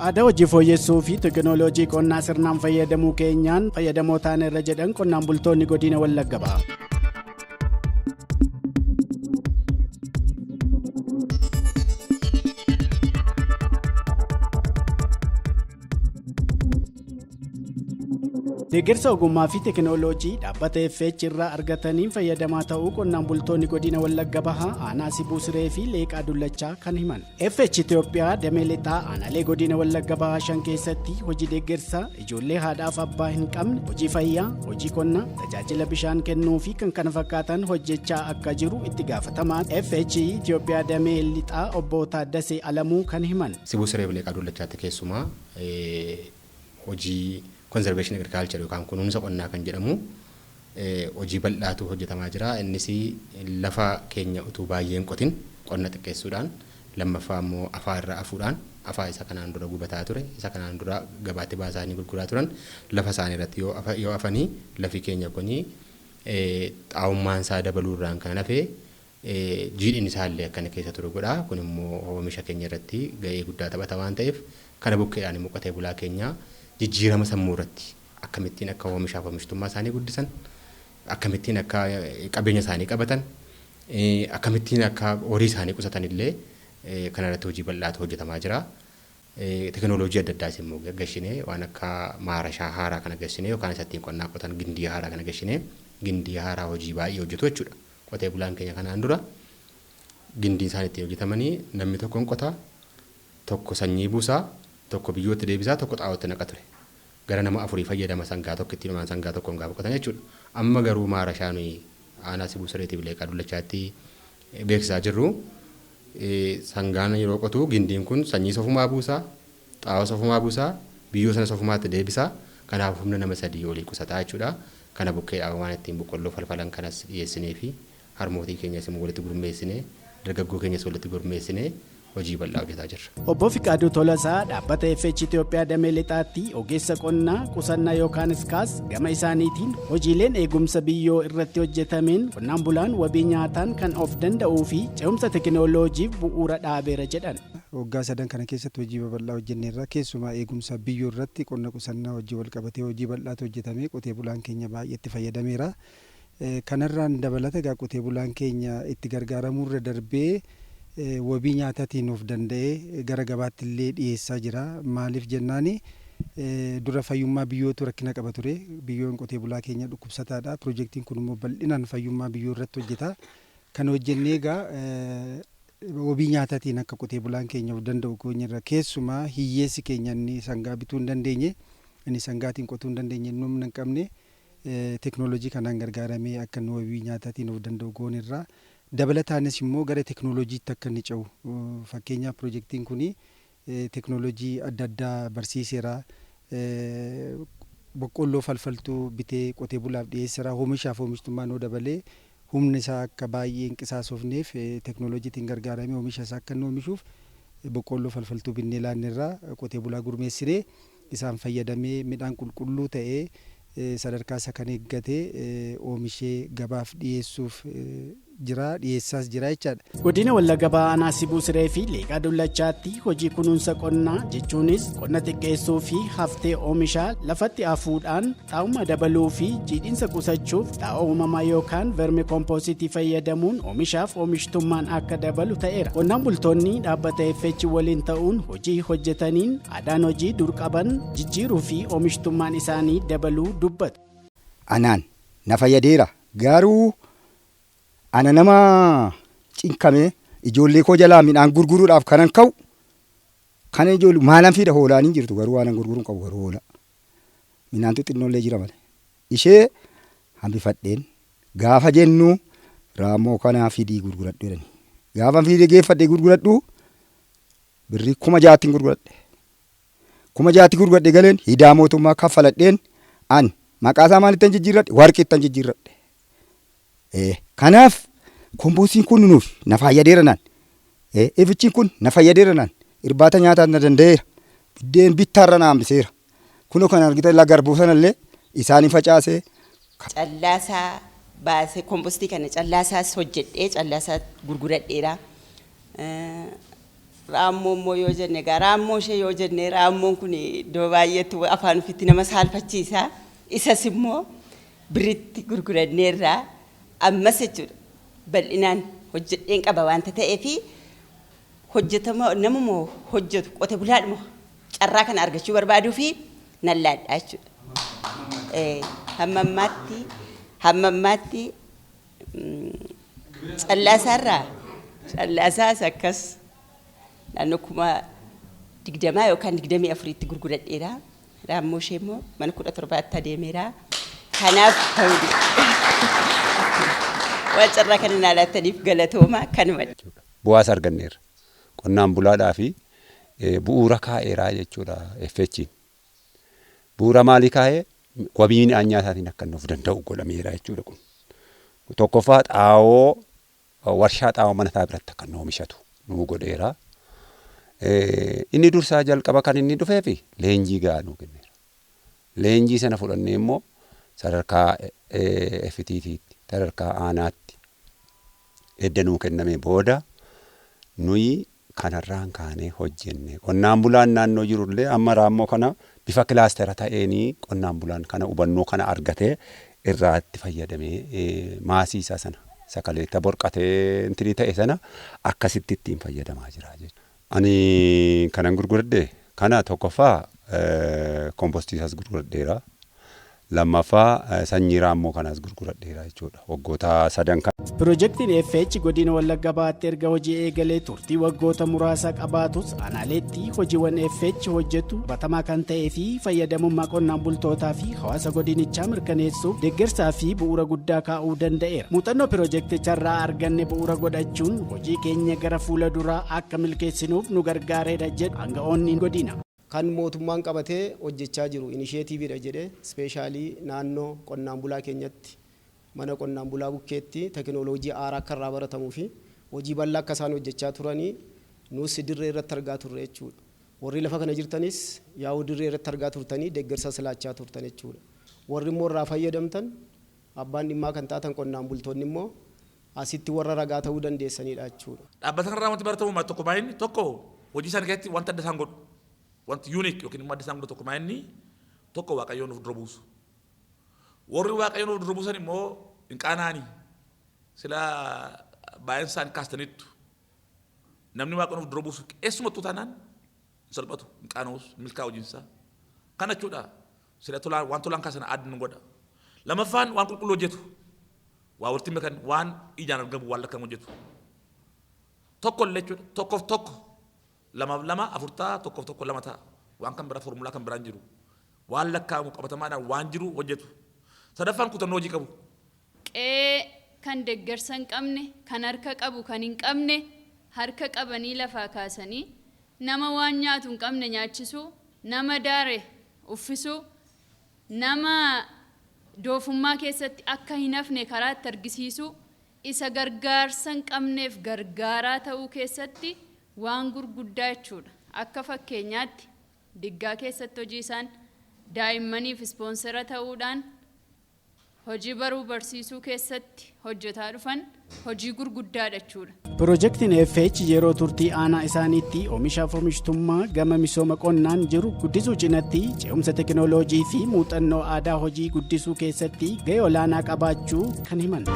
Aadaa hojii fooyyessuu fi teekinooloojii qonnaa sirnaan fayyadamuu keenyaan fayyadamoo taanerra jedhan qonnaan bultoonni godina Wallagga Bahaa. Deeggarsa ogummaa fi teekinooloojii dhaabbata FH irraa argataniin fayyadamaa ta'uu qonnaan bultoonni godina Wallagga Bahaa aanaa Sibuu Siree fi Leeqaa Dullachaa kan himan. FH Itoophiyaa damee lixaa aanaalee godina Wallagga Bahaa 5 keessatti hojii deeggarsaa ijoollee haadhaaf abbaa hin qabne, hojii fayyaa, hojii qonnaa, tajaajila bishaan kennuu fi kan kana fakkaatan hojjechaa akka jiru itti gaafatamaan FH Itoophiyaa damee lixaa obbo Taaddasee Alamuu kan himan. Sibuu Siree fi Leeqaa Dullachaatti keessumaa hojii conservation agriculture yookaan kunuunsa qonnaa kan jedhamu hojii bal'aatu hojjetamaa jira. Innis lafa keenya utuu baay'ee hin qotin qonna xiqqeessuudhaan, lammaffaa immoo afaa irra afuudhaan, afaa isa kanaan dura gubataa ture, isa kanaan dura gabaatti baasaanii gurguraa turan lafa isaanii irratti yoo afanii, lafi keenya kuni xaa'ummaan isaa dabaluu irraan kan hafe jiidhinni isaa illee akka inni keessa turu godha. Kun immoo oomisha keenya irratti ga'ee guddaa taphata waan ta'eef, kana bukkeedhaan immoo qotee bulaa keenya jijjiirama sammuu irratti akkamittiin akka oomishaaf oomishtummaa isaanii guddisan, akkamittiin akka qabeenya isaanii qabatan, akkamittiin akka horii isaanii qusatan illee kana irratti hojii bal'aatu hojjetamaa jira. Tekinooloojii adda addaas immoo gashinee, waan akka maarashaa haaraa kana gashinee yookaan isa ittiin qonnaa qotan gindii haaraa kana gashinee, gindii haaraa hojii baay'ee hojjetu jechuudha. Qotee bulaan keenya kanaan dura gindii isaan ittiin hojjetamanii namni tokko hin qota, tokko sanyii buusaa, tokko biyyootti deebisaa, tokko xaa'ootti naqa ture. Gara nama afurii fayyadama sangaa tokko ittiin omaan sangaa tokkoon gaafa qotan jechuudha. Amma garuu maarashaa nuyi aanaa Sibuu Sireetiif Leeqaa Dullachaatti beeksisaa jirru, sangaan yeroo qotu gindiin kun sanyii sofumaa buusaa, xaa'oo sofumaa buusaa, biyyoo sana sofumaatti deebisaa. Kanaaf humna nama sadii olii qusataa jechuudha. Kana bukkeedhaan waan ittiin boqqolloo falfalan kanas dhiyeessinee fi harmootii keenyas immoo walitti gurmeessinee, dargaggoo keenyas walitti gurmeessinee hojii bal'aa hojjetaa jirra. Obbo Fiqaaduu Tolasaa dhaabbata FH Itoophiyaa damee lixaatti ogeessa qonnaa qusannaa yookaan iskaas gama isaaniitiin hojiileen eegumsa biyyoo irratti hojjetameen qonnaan bulaan wabii nyaataan kan of danda'uu fi ce'umsa teekinooloojiif bu'uura dhaabeera jedhan. Waggaa sadan kana keessatti hojii babal'aa hojjenneerra. Keessumaa eegumsa biyyoo irratti qonna qusannaa hojii wal qabatee hojii bal'aatu hojjetame. Qotee bulaan keenya baay'ee itti fayyadameera. Kanarraan dabalata egaa qotee bulaan keenya itti gargaaramuurra darbee wabii nyaataatiin of danda'ee gara gabaatti illee dhiyeessaa jira. Maaliif jennaani, dura fayyummaa biyyootu rakkina qaba ture. Biyyoon qotee bulaa keenya dhukkubsataadha. Pirojektiin kun immoo bal'inaan fayyummaa biyyoo irratti hojjeta. Kana hojjennee egaa wabii nyaataatiin akka qotee bulaan keenya of danda'u goonyeerra. Keessumaa hiyyeessi keenya inni sangaa bituu hin dandeenye, inni sangaatiin qotuu hin dandeenye, inni humna hin qabne teekinooloojii kanaan gargaaramee akka inni wabii nyaataatiin of danda'u goonerra. Dabalataanis immoo gara teekinooloojiitti akka inni ce'u, fakkeenyaaf pirojektiin kun teekinooloojii adda addaa barsiiseera. Boqqolloo falfaltuu bitee qotee bulaaf dhiyeesseera. Oomishaaf oomishtummaan yoo dabalee humni isaa akka baay'ee hin qisaasofneef teekinooloojiitiin gargaaramee oomisha isaa akka inni oomishuuf boqqolloo falfaltuu binnee laannerraa, qotee bulaa gurmeessinee isaan fayyadamee midhaan qulqulluu ta'ee sadarkaa isa kan eeggate oomishee gabaaf dhiyeessuuf jira, dhiyeessaas jira jechaadha. Godina Wallagga Bahaa aanaa Sibuu Siree fi Leeqaa Dullachaatti hojii kunuunsa qonnaa jechuunis qonna xiqqeessuu fi haftee oomishaa lafatti hafuudhaan xaa'ummaa dabaluu fi jiidhinsa qusachuuf xaa'oo uumamaa yookaan vermi kompoositii fayyadamuun oomishaaf oomishtummaan akka dabalu ta'eera. Qonnaan bultoonni dhaabbata FH waliin ta'uun hojii hojjetaniin aadaan hojii dur qaban jijjiiruu fi oomishtummaan isaanii dabaluu dubbatu. Anaan na fayyadeera, garuu ana nama cinkamee ijoollee koo jalaa midhaan gurguruudhaaf kanan ka'u kana ijoollee maalan fiida, hoolaan hin jirtu, garuu waanan gurguruun qabu, garuu hoolaa midhaan xixinnollee jira malee ishee hambifadheen gaafa jennu raammoo kanaa fidii gurguradhu jedhani. Gaafa fidee geeffadhee gurguradhu birrii 6,000tti gurguradhe. 6,000tti gurguradhe galeen hidaa mootummaa kaffaladheen an maqaa isaa maalittan jijjiirradhe? Warqittan jijjiirradhe. Kanaaf kompoostiin kun nuuf na fayyadeera naan. Ifichiin kun na fayyadeera naan. Irbaata nyaataa na danda'eera. Biddeen bittaarra na hambiseera. Kunoo kan argitan laa garbuu sanallee isaanii facaasee. Callaasaa baasee kompostii kana callaasaas hojjedhee callaasaa gurguradheera. Raammoo immoo yoo jenne egaa raammoo ishee yoo jenne, raammoon kun iddoo baay'eetti afaan ofiitti nama saalfachiisa. Isas immoo birritti gurguranneerraa ammas jechuudha. Bal'inaan hojjedheen qaba waanta ta'eefi hojjetama namuma hojjetu, qote bulaadhuma carraa kana argachuu barbaaduu fi nan laadhaa jechuudha. Hamma ammaatti callaa isaarraa, callaa isaas akkas naannoo 20,000 yookaan 24tti gurguradheera. Raammoo ishee immoo mana 17tti adeemeera. Kanaaf ta'uu waan carraa kana naa laattaniif galatooma, kanuma. Bu'aas arganneerra. Qonnaan bulaadhaa fi bu'uura kaa'eeraa jechuudha FH'n. Bu'uura maalii kaa'ee? Wabii midhaan nyaataatiin akka inni of danda'u godhameera jechuudha kun. Tokkoffaa, xaa'oo, warshaa xaa'oo mana isaa biratti akka inni oomishatu nuu godheera. Inni dursaa jalqaba kan inni dhufeefi leenjii gahaa nuu kenneera. Leenjii sana fudhannee immoo sadarkaa FTT'tti, sadarkaa aanaatti edda nuu kenname booda nuyi kanarraan kaanee hojjenne. Qonnaan bulaan naannoo jirullee amma raammoo kana bifa cluster ta'eenii qonnaan bulaan kana hubannoo kana argatee irraa itti fayyadamee maasii isaa sana sakaleetta borqatee intinii ta'e sana akkasitti ittiin fayyadamaa jira jechuudha. Ani kanan gurguradhe kana, tokkoffaa kompostii isaas gurguradheera. Lammaffaa, sanyii raammoo kanaas gurguradheera jechuudha. Waggoota sadan kana. Piroojeektiin FH godina Wallagga Bahaatti erga hojii eegalee turtii waggoota muraasa qabaatus, aanaaleetti hojiiwwan FH hojjetu batamaa kan ta'ee fi fayyadamummaa qonnaan bultootaa fi hawaasa godinichaa mirkaneessuuf deeggarsaa fi bu'uura guddaa kaa'uu danda'eera. Muuxannoo piroojeekticharraa arganne bu'uura godhachuun hojii keenya gara fuula duraa akka milkeessinuuf nu gargaareera jedhu aanga'oonni godina. Kan mootummaan qabatee hojjechaa jiru initiativeiidha jedhee, specially naannoo qonnaan bulaa keenyatti, mana qonnaan bulaa bukkeetti tekinooloojii haaraa akka irraa baratamuu fi hojii bal'aa akka isaan hojjechaa turanii nus dirree irratti argaa turre jechuudha. Warri lafa kana jirtanis yaa'uu dirree irratti argaa turtanii deeggarsa silaachaa turtan jechuudha. Warri immoo irraa fayyadamtan, abbaan dhimmaa kan taatan qonnaan bultoonni immoo asitti warra ragaa ta'uu dandeessanidha jechuudha. Dhaabbata kanarraa wanti baratamu tokko baay'inni tokko, hojii isaan keessatti wanta adda isaan godhu, wanti unique yookiin immoo adda isaan godhu tokko baay'inni tokko, Waaqayyoon of dura buusu. Warri Waaqayyoon of dura buusan immoo hin qaana'anii, sila baay'een isaan kaastaniittu, namni Waaqayyoon of dura buusu eessumattuu taanaan hin salphatu, hin qaana'us, milkaa hojiinsaa. Kana jechuudha, sila tolaan waan tolaan kaasan adda nu godha. Lamaffaan, waan qulqulluu hojjetu. Waa walitti makan, waan ijaan argamu, waan lakkamu hojjetu. Tokko illee jechuudha, tokkoof tokko lamaaf lama afur ta'a, tokkoof tokko lama ta'a. Waan kan biraa, foormulaa kan biraan jiru. Waan lakkaa'amu, qabatamaadhaan waan jiru hojjetu. Sadaffaan, kutannoo hojii qabu. Qe'ee kan deeggarsa hin qabne, kan harka qabu kan hin qabne harka qabanii lafaa kaasanii, nama waan nyaatu hin qabne nyaachisuu, nama daare uffisuu, nama doofummaa keessatti akka hin hafne karaa itti argisiisuu, isa gargaarsa hin qabneef gargaaraa ta'uu keessatti waan gurguddaa jechuudha. Akka fakkeenyaatti Diggaa keessatti hojii isaan daa'immaniif sponsor ta'uudhaan hojii baruu barsiisuu keessatti hojjetaa dhufan hojii gurguddaadha jechuudha. Piroojeektiin FH yeroo turtii aanaa isaaniitti oomishaaf oomishtummaa gama misooma qonnaan jiru guddisuu cinatti ce'umsa teekinooloojii fi muuxannoo aadaa hojii guddisuu keessatti gahee olaanaa qabaachuu kan himan.